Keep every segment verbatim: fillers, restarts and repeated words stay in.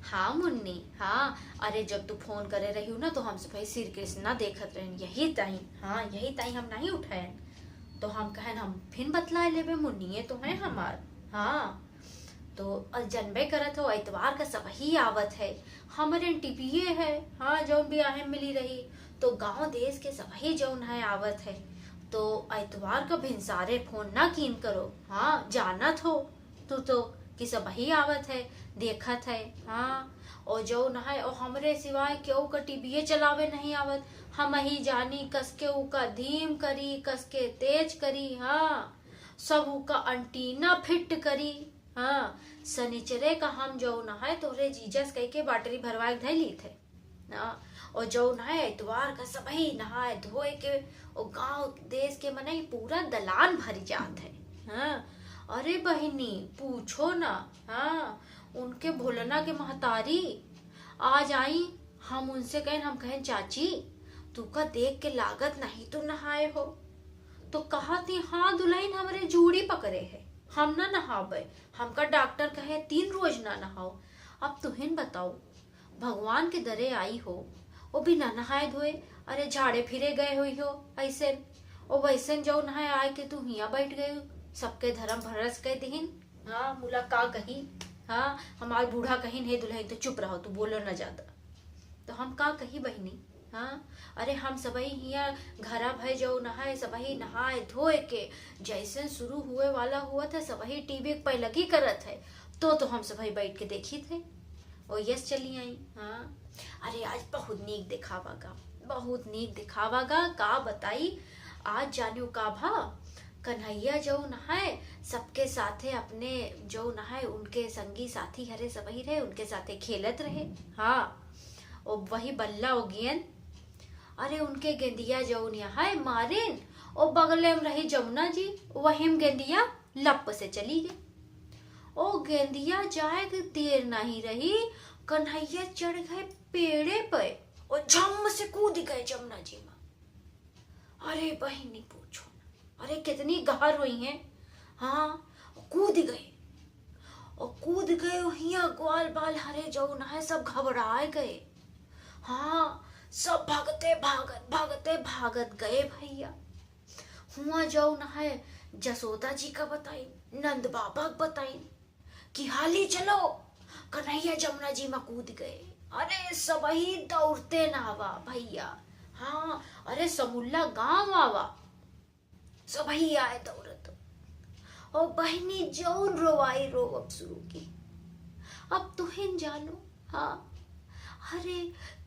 हाँ मुन्नी, हाँ, अरे जब तू फोन करे रहियो ना तो हम सबही श्री कृष्णा देखत रहन, यही ताई, हाँ यही ताई हम नहीं उठायन। तो हम कहन हम फिन बतलाए लेबे, मुन्निये तो है हमार। हाँ, तो अ, जनबे करत हो, इतवार का सबही आवत है, हमरे टीवीए है, हाँ, जौन भी आहे मिली रही, तो गांव देश के सबही जौन है आवत है, तो इतवार का भिनसारे फोन ना कीन करो, हाँ, जानत हो तू तो कि सबही आवत है, देखत है, हाँ, और जौन है, और हमरे सिवाय केहू का टीवीए चलावे नहीं आवत, हम ही जानी, कसके उका धीम करी, कसके तेज करी, हाँ, सब उका एंटीना फिट करी। हाँ, सनिचरे का हम जौन है तोहरे जीजा से कह के बैटरी भरवा के धइ लीत है। हाँ, और जौन है इतवार का सबही नहाए धोए के, और गांव देश के मनई पूरा दलान भर जात है। हाँ, अरे बहिनी पूछो ना, हाँ, उनके भोलना के महतारी आज आई, हम उनसे कहें, हम कहें चाची, तुका देख के लागत नहीं तू नहाए हो। तो कहत ही, हाँ दुल्हन, हमरे जूड़ी पकड़े है, हम ना नहाबे, हमका डॉक्टर कहे तीन रोज ना नहाओ। अब तुहिन बताओ, भगवान के दरे आई हो, वो बिना नहाए धोए, अरे झाड़े फिरे गए हुई हो ऐसे, और वैसे जौन है आए के तू हियाँ बैठ गए, सबके धर्म भरस कह दिहिन। हाँ, मुला का कही, हाँ, हमार बूढ़ा कहिन, हे दुल्हन, तो चुप रहो, तू बोलो ना ज्यादा। तो हम का कही बहिनी, हाँ, अरे हम सबही हियाँ घरा भय जौन है, सबही नहाए धोए के, जैसे शुरू हुए वाला हुआ था, सबही टीवी पे लगी करत है, तो, तो हम सबही बैठ के देखी थे, ओ यस चली आई। हाँ, अरे आज बहुत नीक दिखावा गा, बहुत नीक दिखावा गा, का बताई, आज जानियो का भा, कन्हैया जौन है, सबके साथे अपने जौन है, उनके संगी साथी हरे सबही रहे, उनके साथे खेलत रहे। हाँ, ओ वही बल्ला, ओ गेंद, अरे उनके गेंदिया जौन है मारिन, ओ बगले में रही जमुना जी, वही में गेंदिया लप से चली गई। ओ गेंदिया जाए के देर नहीं रही, कन्हैया चढ़ गए पेड़े पे, ओ झम से कूद गए जमुना जी में। अरे बहिनी पूछो ना, अरे कितनी गहर हुई है। हाँ, कूद गए, और कूद गए, हियाँ ग्वाल बाल हरे जौन है, सब घबराए गए। हाँ, सब भागते भागत, भागते भागत गए भैया। हुआ जौन है, जसोदा जी का बताई, नंद बाबा का बताई कि हाली चलो, कन्हैया जमुना जी में कूद गए। अरे सबही दौड़ते ना आवा भैया, हाँ, अरे समुल्ला गांव आवा, सबही आए दौड़त। और बहिनी जौन रोवाई रोवब शुरू की। अब तुहिन जानो, हाँ, अरे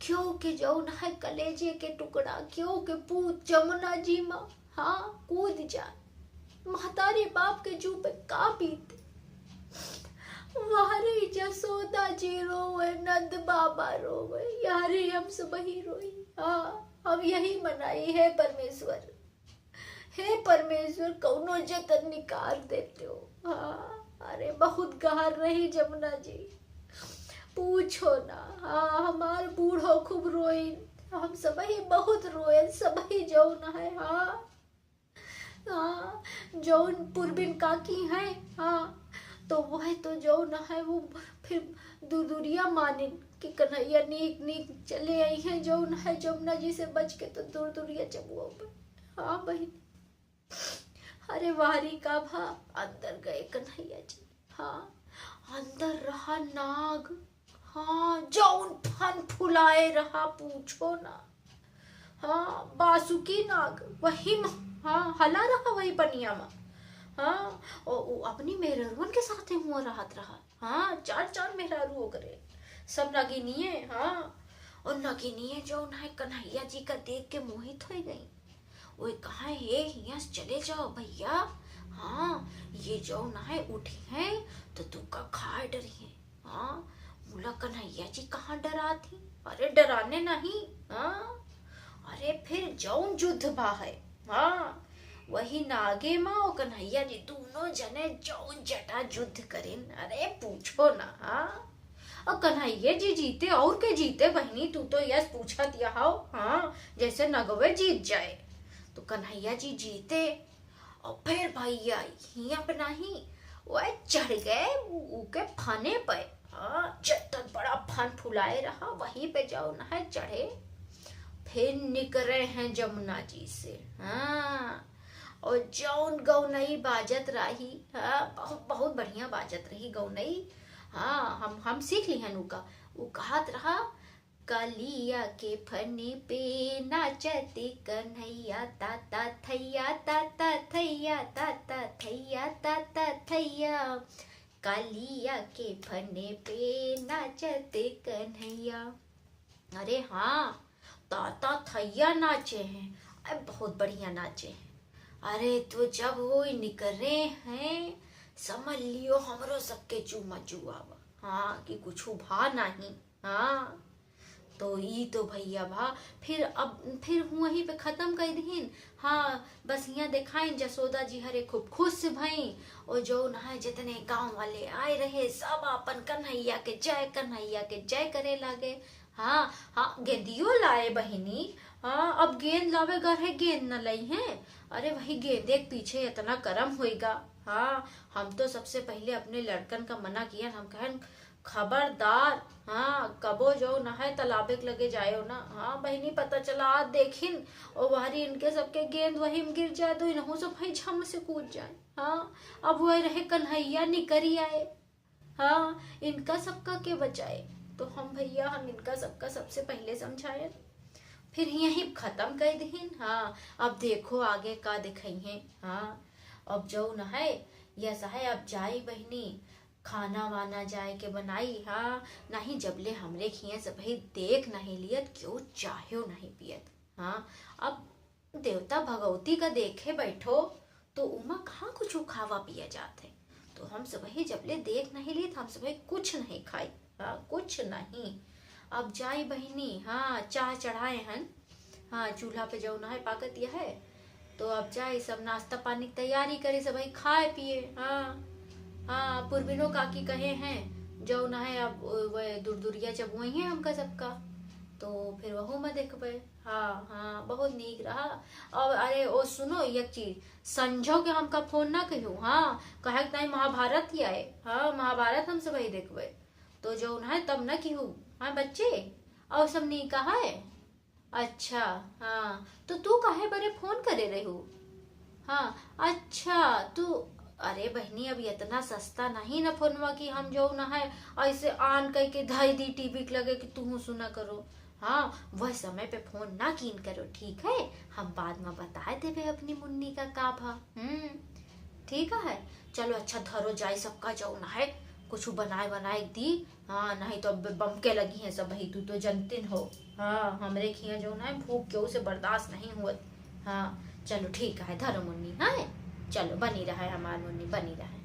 क्यों के जौन है कलेजे के टुकड़ा, क्यों के पूत जमुना जी मा, हाँ, कूद जाए। महतारी बाप के जू पे का बीते। वाह रे जसोदा जी रोवे, नंद बाबा रोवे, यारे हम सबही रोई। हाँ, हम यही मनाई है परमेश्वर। हे परमेश्वर, कौनो जतन निकाल देते हो। हाँ, अरे बहुत गहर रही जमुना जी, पूछो ना। हाँ, हमार बूढ़ो खूब रोइन, हम सबही बहुत रोए, सबही जौन है। हाँ, हाँ, जौन पुरबिन काकी है, हाँ, तो वह तो जौन है वो फिर दूर दूरिया मानिन कि कन्हैया नीक नीक चले आई हैं, जौन है जमुना जी से बच के तो दूर दूरिया चबुआ पर। हाँ बहिनी, अरे वारी का भा, अंदर गए कन्हैया जी। हाँ, अंदर रहा नाग। हाँ, जौन फन फुलाए रहा, पूछो ना। हाँ, बासुकी नाग, वही म-, हाँ, हला रहा वही पनिया मा। हाँ, ओ, ओ अपनी मेहररुअन के साथे हुआ रहत रहा। हाँ, चार चार मेहरारू ओकरे, सब नगिनिये। हाँ, और नगिनिये जौन है कन्हैया जी का देख के मोहित हो गई। ओए कहा, "हे, हियां से चले जाओ भैया। हाँ, ये जौन है उठी हैं तो तुका खाए डरी हैं।" हाँ, मुला कन्हैया जी कहाँ डरात ही? अरे डराने नहीं। हाँ, अरे फिर जौन युद्ध भा है, हाँ, वही नागे मा और कन्हैया जी दोनों जने जौन जटा युद्ध करेन, अरे पूछो ना। हाँ, और कन्हैया जी जीते और के जीते बहिनी, तू तो यस पूछत यहाओ, हाँ, जैसे नगवे जीत जाए। तो कन्हैया जी जीते और फिर भैया हियां पे नहीं, वह चढ़ गए उ-, उके फने पे। हाँ, जब तक बड़ा कान फुलाए रहा, वहीं पे जौन है चढ़े, फिर निकरे हैं जमुना जी से। हाँ, और जौन गौनई बाजत रही, हाँ, बहुत, बहुत बढ़िया बाजत रही गौनई। हाँ, हम, हम सीख लिहन उका। उ कहत रहा, "कलिया के फने पे नाचत कन्हैया, ताता थैया, ताता थैया, ताता थैया, ताता थैया।" कलिया के फने पे नाचत कन्हैया। अरे हाँ, ताता थैया नाचे हैं। अरे बहुत बढ़िया नाचे हैं। अरे तो जब वो निकरे हैं, समझ लियो हमरो सबके चूमा चुआवा। हाँ, कि कुछ भा नहीं। हाँ, तो ई तो भैया भा, फिर अब, फिर वहीं पे खत्म कर दीन। हाँ, बस हियाँ देखाइन जसोदा जी हरे खूब खुश भई, और जौन है जितने गाँव वाले आए रहे, सब आपन कन्हैया के जय, कन्हैया के जय करे लागे। हाँ, हाँ, गेंदियो लाए बहिनी। हाँ, अब गेंद लावे गर है, गेंद न लई हैं। अरे वही गेंदे के पीछे इतना करम होइगा। हाँ, हम तो सबसे पहले अपने लड़कन का मना किया, हम कहन, "खबरदार, हाँ, कबो जौन है तालाबे के लगे जायो ना।" हाँ बहिनी, पता चला, आज देखिन, ओ वहरी इनके सबके गेंद वही में गिर जाए, तो इनहू सब वही झम से कूद जाए। हाँ, अब वह रहे कन्हैया निकरी आए। हाँ, इनका सबका के बचाए? तो हम भैया, हम इनका सबका सबसे पहले समझाए, फिर यहीं खत्म कर दीन। हाँ, अब देखो आगे का दिखाई हैं। हाँ, अब जौन है, यस है, अब जाई बहिनी, खाना वाना जाए के बनाई। हाँ, नहीं जबले हमरे खिया सबही देख नहीं लियत, केहू चाह्यो नहीं पियत। हाँ, अब देवता भगवती का देखे बैठो, तो उमा कहाँ कुछ खावा पिया जात है। तो हम सबही जबले देख नहीं ली, तो हम सबही कुछ नहीं खाई। हाँ, कुछ नहीं। अब जाई बहिनी, हाँ, चाह चढ़ाए हन। हाँ, चूल्हा पे जौन है पाकत यह है, तो अब जाई सब नाश्ता पानी की तैयारी करे, सबही खाए पिए। हाँ, हाँ, पुरबिनो काकी कहे हैं, जौन है अब वह दुरदुरिया चबुआई है हमका सबका, तो फिर वहू में देखबे। हाँ, हाँ, बहुत नीक रहा। अब अरे ओ सुनो एक चीज, संझो के हमका फोन ना कहियो। हाँ, कहे के ताई महाभारत ही आए। हाँ, महाभारत हम सबही देखबे, तो जौन है तब ना किहू। हाँ बच्चे, और सब नीक है? अच्छा, हाँ, तो तू काहे बरे फोन करे रहू? हाँ, अच्छा, तू, अरे बहिनी, अब इतना सस्ता नहीं ना फोनवा कि हम जौन है ऐसे on कइके धई दी टीवी के लगे कि तुहू सुना करो। हाँ, वह समय पे फोन ना कीन करो, ठीक है? हम बाद में बताए देबे अपनी मुन्नी का का भा। हम्म, ठीक है, चलो अच्छा, धरो जाई, सबका जौन है कुछ बनाए बनाए दी। हाँ, नहीं तो अब बमके लगी हैं सबही, तू तो जनतिन हो। हाँ, हमरे खिया जौन है भूख केहू से बर्दाश्त नहीं हुअत। हाँ, चलो ठीक है, धरो मुन्नी, हाँ, चलो बनी रहे हमार मुन्नी, बनी रहे।